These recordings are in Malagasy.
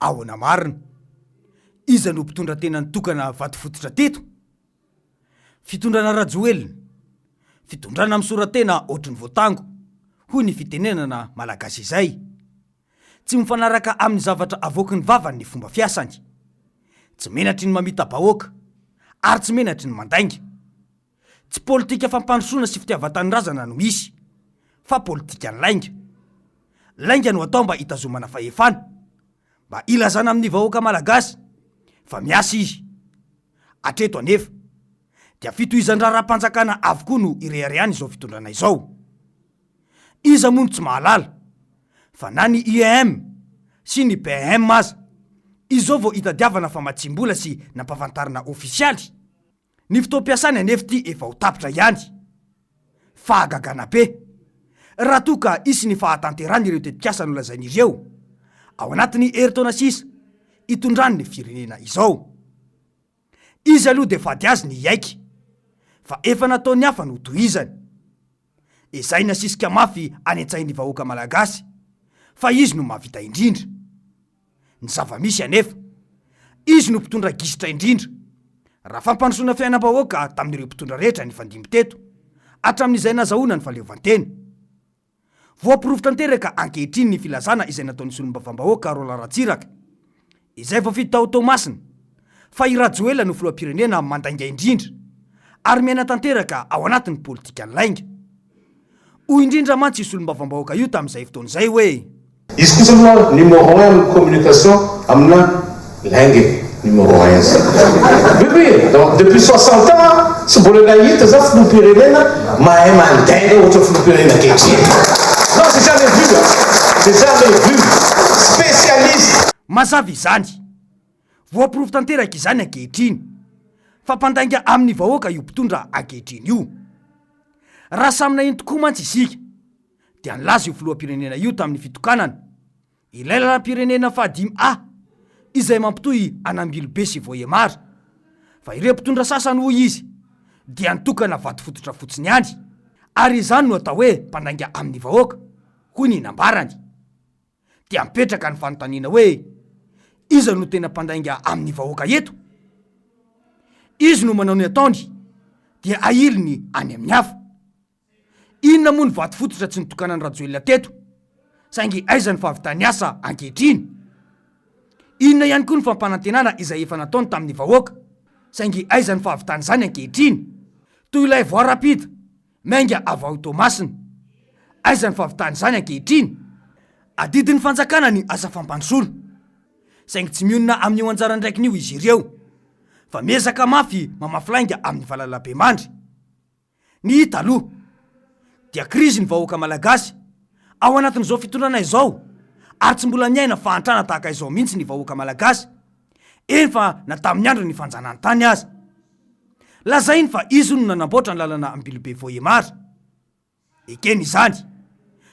Ahoana marina? Iza no mpitondra tena nitokana vatofototra teto? Fitondrana Rajoelina, fitondrana misora-tena ohatry ny voatango, hoy ny fitenenana malagasy izay. Tsy mifanaraka amin'ny zavatra avoaky ny vavany ny fomba fiasany. Tsy menatry ny mamita-bahoaka, ary tsy menatry ny mandainga. Tsy politika fampandrosoana sy fitiavan-tanindrazana no misy, fa politikan'ny lainga. Lainga no atao mba hitazomana fahefana, mba hilazana amin'ny vahoaka malagasy fa miasa izy. Hatreto anefa, dia fitohizan-draharaham-panjakana avokoa no ireharehany izao fitondrana izao. Iza moa no tsy mahalala fa na ny IEM sy ny PEM aza izao vao itadiavana famatsiam-bola sy nampahafantarina ofisialy? Ny fotoam-piasany anefa ity efa ho tapitra ihany. Fahagagana be! Raha toa ka hisy ny fahatanterahany ireo tetikasa nolazainy ireo, ao anatin'ny herintaona sisa hitondrany ny firenena izao. Izy aloha dia fady azy ny hiaiky fa efa nataon'ny hafa no tohizany. Ezahina asisika mafy any an-tsain'ny vahoaka malagasy fa izy no mahavita indrindra. Ny zava-misy anefa, izy no mpitondra gisitra indrindra raha fampandrosoana fiainam-bahoaka tamin'ireo mpitondra rehetra nifandimby teto hatramin'izay nazahoana ny fahaleovantena. Voaporofo tanteraka ankehitriny ny filazana izay nataon'ny solombavambahoaka Roland Ratsiraka, izay voafidy tao Toamasina, fa i Rajoelina no filoham-pirenena mandainga indrindra ary miaina tanteraka ao anatin'ny politikan'ny lainga. Hoy indrindra mantsy io solombavambahoaka io tamin'izay fotoana izay hoe. Izy kosa aloha numéro un amin'ny communication amina lainga e, numéro un izy. Oui oui, donc depuis 60 ans tsy mbola nahita za filoham-pirenena mahay mandainga ohatra filoham-pirenena ankehitriny. Non j'ai jamais vu an, j'ai jamais vu, spécialiste. Mazava izany. Voaporofo tanteraka izany ankehitriny fa mpandainga amin'ny vahoaka io mpitondra ankehitriny io. Raha samy naheno tokoa mantsy isika dia nilaza io filoham-pirenena io tamin'ny fitokanana ilay lalam-pirenena fahadimy A izay mampitohy an'Ambilobe sy Vohemar fa ireo mpitondra sasany hoy izy dia nitokana vatofototra fotsiny ihany ary izany no atao hoe mpandainga amin'ny vahoaka hoy ny nambarany. Dia mipetraka ny fanontaniana hoe iza no tena mpandainga amin'ny vahoaka eto? Izy no manao ny ataony dia ahiliny any amin'ny hafa. Inona moa ny vato fototra tsy nitokanan'i Rajoelina teto? Saingy aiza ny fahavitan'ny asa ankehitriny? Inona ihany koa ny fampanantenana izay efa nataony tamin'ny vahoaka? Saingy aiza ny fahavitan'izany ankehitriny? Toy ilay voie rapide miainga avy ao Toamasina. Aiza ny fahavitan'izany ankehitriny? Adidin'ny fanjakana ny asa fampandrosoana. Saingy tsy mionona amin'io anjara andraikiny io izy ireo, fa miezaka mafy mamafy lainga amin'ny valalabemandry. Ny hita aloha dia krizy ny vahoaka malagasy ao anatin'izao fitondrana izao ary tsy mbola niaina fahantrana tahaka izao mihitsy ny vahoaka malagasy, eny fa na tamin'ny andron'ny fanjanahantany aza. Lazainy fa izy hono no nanamboatra ny lalana Ambilobe Vohemar. Ekena izany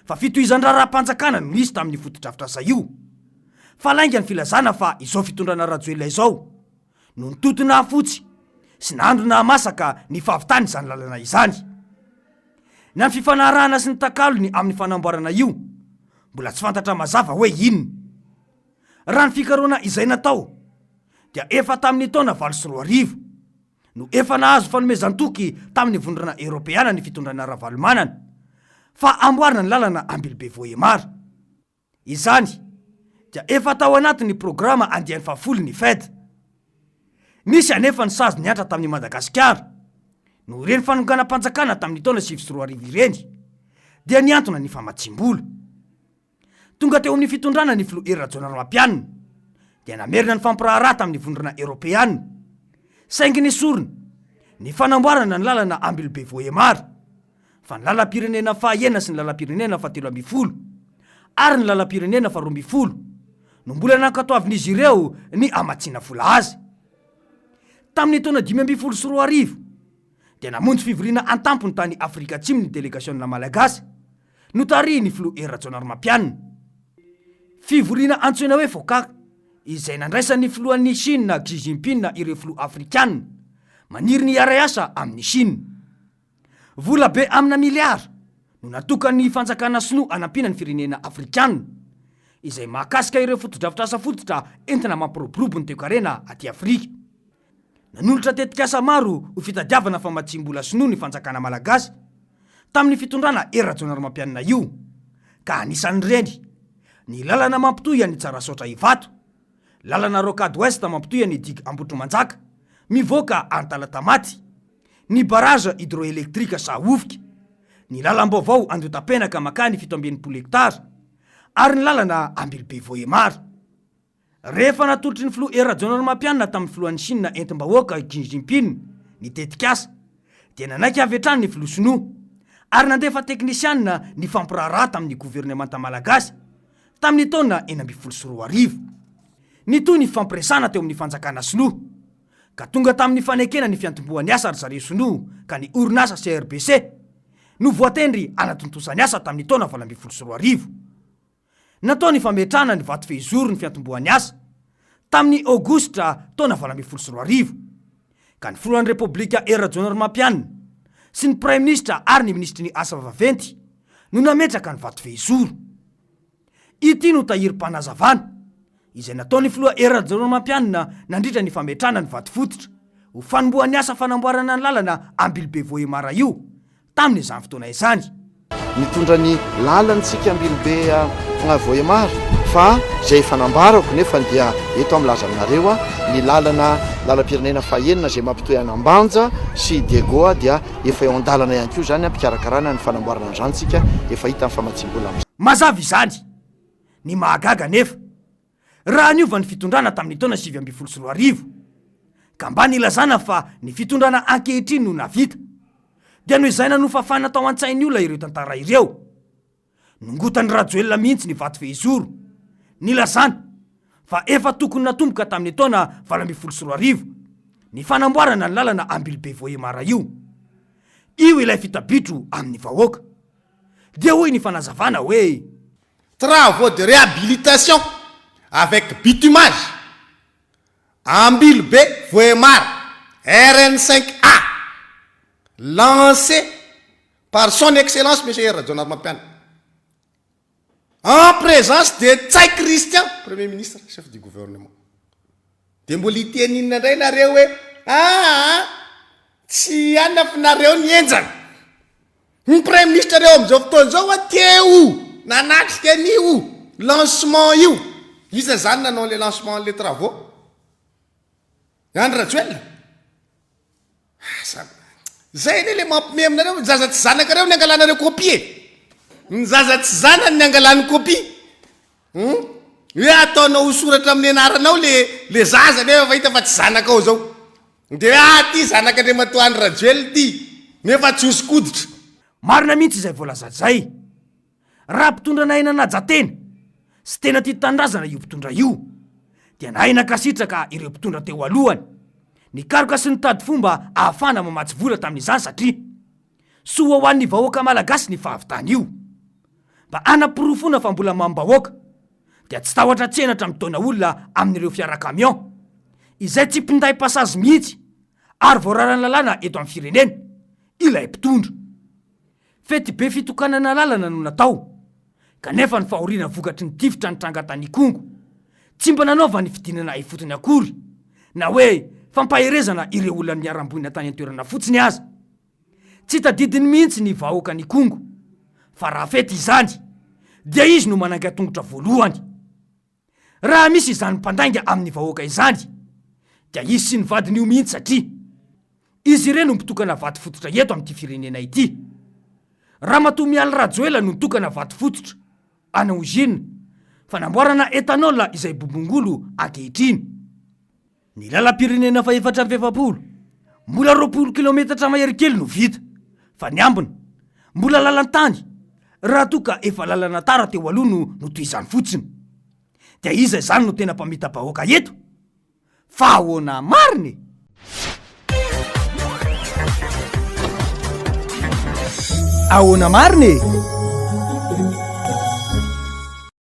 fa fitohizan-draharaham-panjakana no nisy tamin'io fotodrafitrasa io. Fa lainga ny filazana fa izao fitondrana Rajoelina izao no nitoto nahafotsy sy nahandro nahamasaka ny fahavitany izany lalana izany. Na ny fifanarahana sy ny takalony amin'ny fanamboarana io mbola tsy fantatra mazava hoe inona. Raha ny fikarohana izay natao dia efa tamin'ny taona 2008 no efa nahazo fanomezan-toky tamin'ny Vondrona Eoropeana ny fitondrana Ravalomanana fa amboarina ny lalana Ambilobe Vohemar. Izany dia efa tao anatin'ny programa andiany fahafolo ny Fed. Nisy anefa ny sazy nihatra tamin'i Madagasikara noho ireny fanonganam-panjakana tamin'ny taona 2009 ireny dia nihantona ny famatsiam-bola. Tonga teo amin'ny fitondrana ny filoha Hery Rajaonarimampianina dia namerina ny fampiraharaha tamin'ny Vondrona Eoropeana saingy nesorina ny fanamboarana ny lalana Ambilobe Vohemar fa ny lalam-pirenena faha-enina sy ny lalam-pirenena faha-13 ary ny lalam-pirenena faha-12 no mbola nankatoavin'izy ireo ny hamatsiana vola azy. Tamin'ny taona 2015 dia namonjy fivoriana an-tampony tany Afrika Atsimo ny delegasiona malagasy notarihin'ny filoha Hery Rajaonarimampianina. Fivoriana antsoina hoe FOCAC izay nandraisan'ny filohan'i Chine Xi Jinping ireo filoha afrikanina maniry ny hiara-hiasa amin'i Chine. Vola be amina miliara no natokan'ny fanjakana sinoa hanampiana ny firenena afrikanina. izay mahakasika ireo fotodrafitrasa fototra entina mampiroborobo ny toekarena aty Afrika. Nanolotra tetikasa maro ho fitadiavana famatsiam-bola sinoa ny fanjakana malagasy tamin'ny fitondrana Hery Rajaonarimampianina io, ka anisan'ireny ny lalana mampitohy an'i Tsarasaotra Ivato, lalana Rocade Ouest mampitohy an'i Digue Ambohitrimanjaka mivoaka Antalatamaty, ny barrage hydroélectrique Sahofika, ny lalam-baovao Andotapenaka makany 67 hectares ary ny lalana Ambilobe Vohemar. Rehefa natolotry ny filoha Hery Rajaonarimampianina tamin'ny filohan'i Chine entim-bahoaka Xi Jinping ny tetikasa dia nanaiky avy hatrany ny filoha sinoa ary nandefa teknisianina nifampiraharaha tamin'ny governemanta malagasy tamin'ny taona 2016. Nitohy ny fifampiresahana teo amin'ny fanjakana sinoa ka tonga tamin'ny fanekena ny fiantombohan'ny asa ry zareo sinoa ka ny orinasa CRBC no voatendry hanatontosa ny asa tamin'ny taona 2018. Natao ny fametrahana ny vato fehizoro ny fiantombohan'ny asa, tamin'ny aogositra taona 2018, ka ny filohan'ny Repoblika Hery Rajaonarimampianina sy ny praiminisitra ary ny minisitry ny asa vaventy no nametraka ny vato fehizoro. Ity no tahirim-panazavana izay nataon'ny filoha Hery Rajaonarimampianina nandritra ny fametrahana ny vato fototra ho fanombohan'ny asa fanamboarana ny lalana Ambilobe Vohemar io tamin'izany fotoana izany. Nitondra ny lalany tsika Ambilobe Vohemar fa izay efa nambarako nefa dia eto aho milaza aminareo ny lalana lalam-pirenena fahenina izay mampitohy an'Ambanja sy Diego dia efa eo an-dalana ihany koa izany am-pikarakarana ny fanamboarana an'izany tsika efa hita ny famatsiam-bola amin'izany. Mazava izany. Ny mahagaga anefa, raha niova ny fitondrana tamin'ny taona 2019, ka mba nilazana fa ny fitondrana ankehitriny no nahavita, dia noezahina nofafana tao an-tsain'ny olona ireo tantara ireo. Nongotan'i Rajoelina mihitsy ny vato fehizoro, nilazana fa efa tokony natomboka tamin'ny taona 2018 ny fanamboarana ny lalana Ambilobe Vohemar io. Io ilay fitabitro amin'ny vahoaka. Dia hoy ny fanazavana hoe. Travaux de réhabilitation avec bitumage, Ambilobe Vohemar, RN 5 A, lancé par son Excellence Monsieur Hery Rajaonarimampianina, en présence de Ntsay Christian, Premier ministre, chef du gouvernement. Dia mbola hiteny inona indray nareo hoe aa tsy anona fa nareo ny henjana. Ny praiminisitra reo amin'izao fotoana izao a teo nanatrika an'io lancement io. Iza zany nanao an'le lancement an'le travaux? Andry Rajoelina? Asa zay anie le mampime aminareo, ny zaza tsy zanakareo ny angalanareo copie e! Ny zaza tsy zanany ny angalany copie. Hum? Hoe ataonao ho soratra amin'ny anaranao le le zaza nefa efa hita fa tsy zanakao zao. De hoe ah ty zanak'Andriamatoa Andry Rajoelina ty nefa tsy hoso-koditra. Marina mihitsy izay voalaza izay. Raha mpitondra nahay nanaja tena sy tena tia tanindrazana io mpitondra io dia nahay nankasitraka ireo mpitondra teo alohany nikaroka sy nitady fomba ahafahana mamatsy vola tamin'izany satria soa ho an'ny vahoaka malagasy ny fahavitana io. Mba hanaporofoana fa mbola mamim-bahoaka dia tsy tahotra tsenatra mitaona olona amin'ireo fiara camion izay tsy mpinday passage mihitsy ary voararan'ny lalàna eto amin'ny firenena ilay mpitondra. Fetibe fitokanana lalana no natao, kanefa ny fahoriana vokatry ny tifitra nitranga tany Ikongo, tsy mba nanaovany fidinana ifotony akory, na hoe fampaherezana ireo olona niharam-boina tany an-toerana fotsiny aza. Tsy tadidiny mihitsy ny vahoakan'Ikongo, fa raha fety izany, dia izy no manainga tongotra voalohany. Raha misy izany mpandainga amin'ny vahoaka izany dia izy sy ny vadiny io mihitsy satria izy ireny no mpitokana vato fototra eto amin'ity firenena ity. Ramatoa Mialy Rajoela no nitokana vato fototra ana ozinina fanamboarana ethanol izay bombongolo ankehitriny. Ny lalam-pirenena fahefatra 44, mbola 20 kilaometatra mahery kely no vita, fa ny ambiny, mbola lalan-tany, raha toa ka efa lalana tara teo aloha no notohizany fotsiny. Dia iza izany no tena mpamita-bahoaka eto? Fa ahoana marina e? Ahoana marina e?